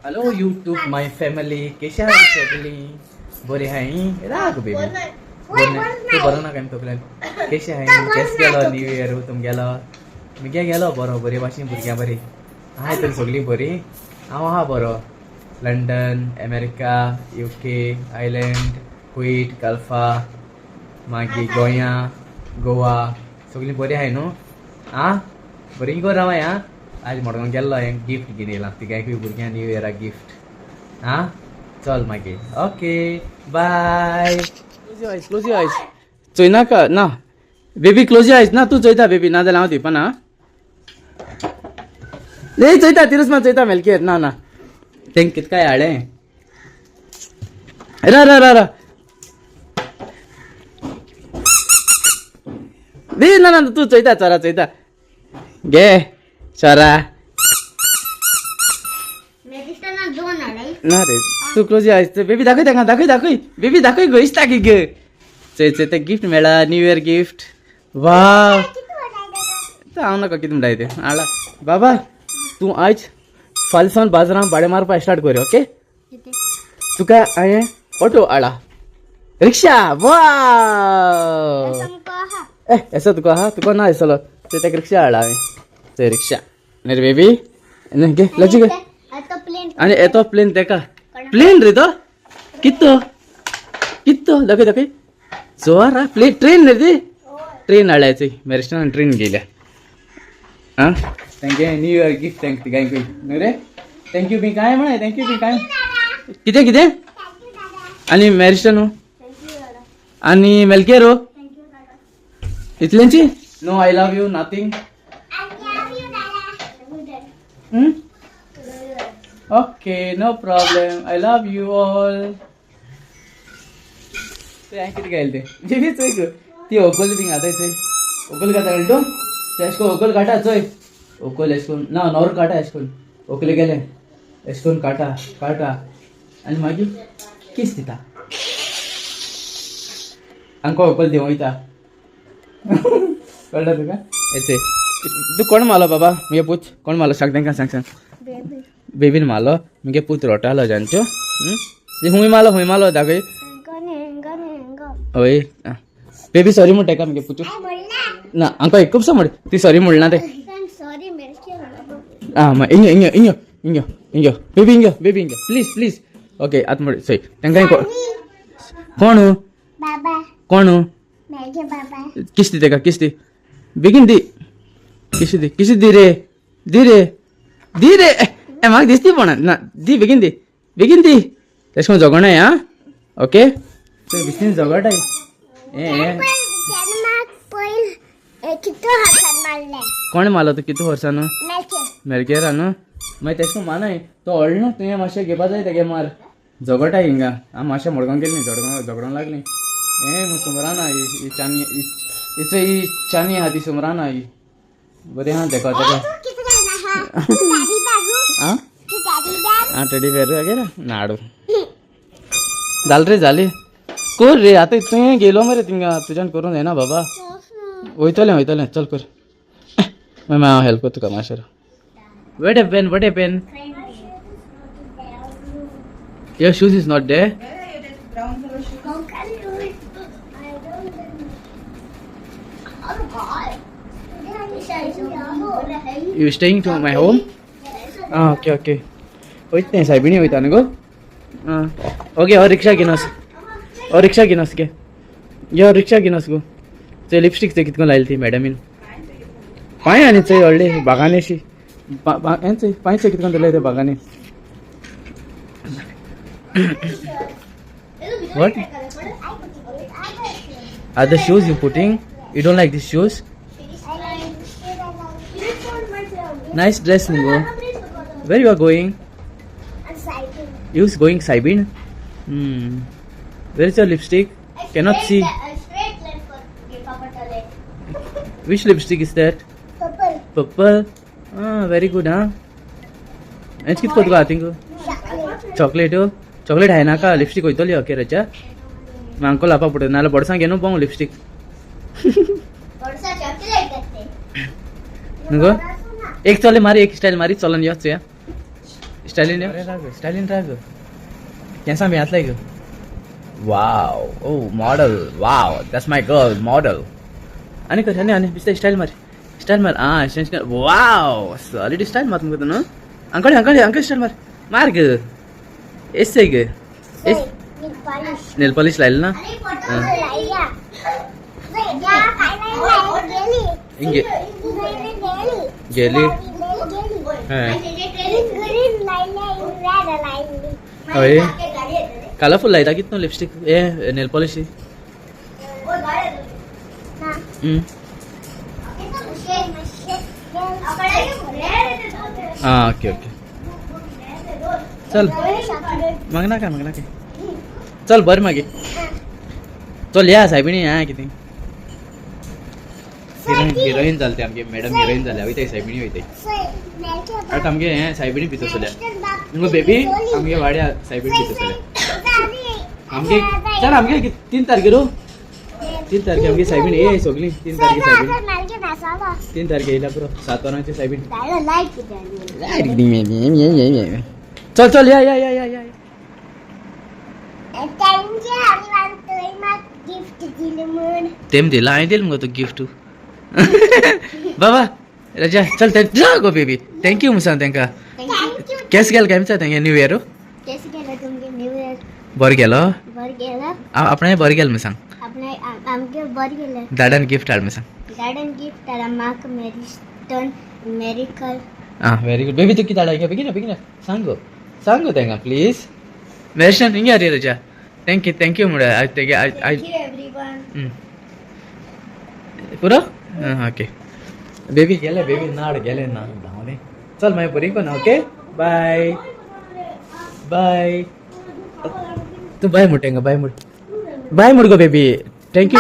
Hello YouTube my family, केशा सगळी बरी हाय राग बेबी. तूं बरो ना काय तकल्यान? केशे हाय, केस गेलो न्यू इयर तुमगेलो? मुगे गेलो बरो, बरी भाशेन. भुरग्यां बरी आहाय तर? सगळीं बरी? हांव आहा बरो. London, America, UK, Ireland, Kuwait, Galpha, मागीर गोंया, गोवा, सगळीं बरी आहाय न्हू? आं, बरी कर रावाय. आं, आज मडगांव गेल्लो हांवें, गिफ्ट घेवन येयला तिगांयकूय भुरग्यांक न्यू इयराक गिफ्ट. आं, चल मागीर, okay, bye. Close your eyes, close your eyes. चोयनाका ना बेबी, क्लोज your eyes. ना, तूं चोयता बेबी, ना जाल्यार हांव दिवपा ना. ए, चोयता तिरूच मा, चोयता मेलकेर. ना ना, तेंक कित काय हाडलें? रा रा रा रा दी. ना ना, तूं चोयता, चोरा चोयता, घे चोरा. ना रे, तूं क्लोज आयज बेबी. दाखय ताका, दाखय, दाखय बेबी, दाखय गो. इश्टा की गे, चोय चोय, ते गिफ्ट मेळा, न्यू इयर गिफ्ट. वा, हांव नाका कितें म्हणटाय तें हाडला. बाबा, तूं आयज फाल्यां सावन बाजारान भाडें मारपा स्टार्ट कर, ओके? तुका हांवें ऑटो हाडला, रिक्षा. वा, ए, येसो तुका आहा, तुका ना येसलो. ते ताका रिक्षा हाडला हांवें. ते रिक्षा न्ही रे बेबी? घे, लजी घे. आनी येतो प्लेन, तेका प्लेन रे तो. कितो कितो? दाखय दाखय, जोर प्लेन, ट्रेन रे ती. ट्रेन हाडल्याची मॅरिस्टनान, ट्रेन गेल्या. आं, thank you, new year gift thank तिगांयकूय न्हू रे? Thank you बी काय म्हळें? Thank you बी काय कितें कितें? आनी मॅरिस्टर न्हू आनी मेलकेर हो इतल्यांची. No, I love you nothing. Okay, no problem. I love you all. ते हांवें कितें गायलें तें बेबी चोय गो. ती होकल बी घाताय चोय, होकल घाता कळटा तूं? एशें कोन्न होकल काटा चोय, होकल एशें कोन्न ना, नोर काटा एशें कोन्न. होकले गेलें एशें कोन्न काटा काटा आनी मागीर किस दिता आमकां. होकल दिवं वयता, कळटा तुका? हेचे तूं कोण मारलो बाबा? मुगे पूत कोण मारलो? सांग तांकां, सांग सांग. बेबीन मारलो. मुगे पूत रोटालो जाणच्यो. हुंय मारलो, हुंय मारलो दाखय. हय बेबी, सॉरी म्हणटा का मुगे पुतू? ना, आमकां एक म्हण ती सॉरी म्हणना ते. आं, मागीर इंग इंग इंग इंग इंग बेबी, इंग बेबी, इंग, प्लीज प्लीज. ओके, आतां म्हण सय तांकां. कोण? कोण? किस दी तेका, किस दी, बेगीन दी, किस दी, किस दी रे, दी रे, दी रे. ए, म्हाका दिसती पण ना, दी बेगीन, दी बेगीन दी. तेश कोन झगडनाय. आं, ओके, चोय बिस्तीन झगडटाय. ए, कोण मारलो तूं? कितू वर्सां न्हू? मेलकेरा न्हू? मागीर तेश कोन मानाय तो व्हडलो न्हू, तुवें मातशें घेवपा जाय तेगे मार. झगडटाय हिंगा. आमी मातशें मडगांव गेल्लीं, झगडोंक झगडोंक लागलीं. ए, सुमराना ही चानी, हिचो ही चानी आहा ती सुमराना ही. बरी आहा तेका तेका. आं आं, टेडी बेर वगैरे नाडू जाल रे, जाली कर रे. आतां तुवें गेलो मरे थिंगा, तुज्यान करूंक जायना बाबा. वयतलें वयतलें, चल कर. मागीर हांव हेल्प करता तुका मातशें. What happen, what happen? Your shoes is not there. Brown color shoe. You staying to my home? Ah, okay okay. वयता सायबिणी वयता न्हू गो? आं, ओके. हो रिक्षा घेवन वच, हो रिक्षा घेवन वच. घे यो, रिक्षा घेवन वच गो. चोय लिपस्टीक चोय कितको लायली ती मॅडमीन. पांय आनी चोय व्हडली बागांनी अशी हें चोय, पांय चोय कितको लायले ते बागांनी. What are the shoes you putting? You don't like these shoes? Nice dress, Ningo. Where you are going? You is going Saibin? Hmm. Where is your lipstick? Cannot see. Which lipstick is that? Purple. Purple. Ah, very good, huh? हेंच कित तुका हातींक? Chocolate, chocolate हाय नाका. Lipstick वयतली अखेराच्या मांको लावपा पडटा, नाजाल्यार बोडसां घेवन Pong lipstick न्हू गो? एक चले मारी, एक स्टायल मारी, चलोन यो चोया. स्टायलीन राग, स्टायलीन राग. केंसां बी घातलाय गो. Wow, oh model, wow, that's my girl model. आनी कर, आनी आनी बिस्ते स्टायल मार, स्टायल मार. आं, स्टायल, वाव, सॉलिड स्टायल मार तुमकां न्हू. अंकडे अंकडे अंकडे स्टायल मार, मार ग. एस ग एस. नेल पॉलिश लायलं ना? हिंगे गेली. हय, कलरफुल लायता कित न्हू लिपस्टीक, ए नेल पॉलिश. आं, ओके ओके, चल माग नाका, माग नाका. चल बरें, मागीर चल या सायबिणी. या कितें हिरोईन, हिरोईन जाले ते आमगे मॅडम, हिरोईन जाल्या. वयताय सायबिणी, वयताय आतां. आमगे हें सायबिणी भितर सरल्या मुगो बेबी. आमगे वाड्या सायबिणी भितर सरल्या आमगे. चल, आमगे 3 तारखेर, 3 तारखे आमगे सायबिणी. ए सगळी 3 तारखे सायबिणी, 3 तारखे येयल्या पुरो. 7 वरांची सायबिणी. चल चल, या या या या या. गिफ्ट दिलं म्हण. तेम दिला, हांवें दिल मुगो तुका गिफ्ट. बाबा रजा, चल जा गो बेबी. Thank you म्हूण सांग तांकां. Thank you. केस गेल काय विचार तेंगे न्यू इयर. केस गेलं तुमगे न्यू इयर? बरें गेलो. बरं गेलं. आपणें बरें गेलें म्हूण सांग. आपणा आमगे बरें गेलं. दादान गिफ्ट हाड म्हूण सांग. गार्डन गिफ्ट आला म्हाका मेरिस्टन मेरिकल. आं, व्हेरी गुड बेबी. तूं कितें हाडा? बेगीन बेगीन सांग गो, सांग गो तांकां प्लीज. मेरिस्टन हिंगे रे रजा. Thank you, thank you म्हळ्यार तेगे. Thank you everyone. पुरो. आं, ओके बेबी, गेले बेबी, नाड गेले ना धांवले. चल मागीर बरी कोना. ओके, बाय बाय. तूं बाय म्हूण तेंका, बाय म्हूण, बाय म्हूण गो बेबी. Thank you.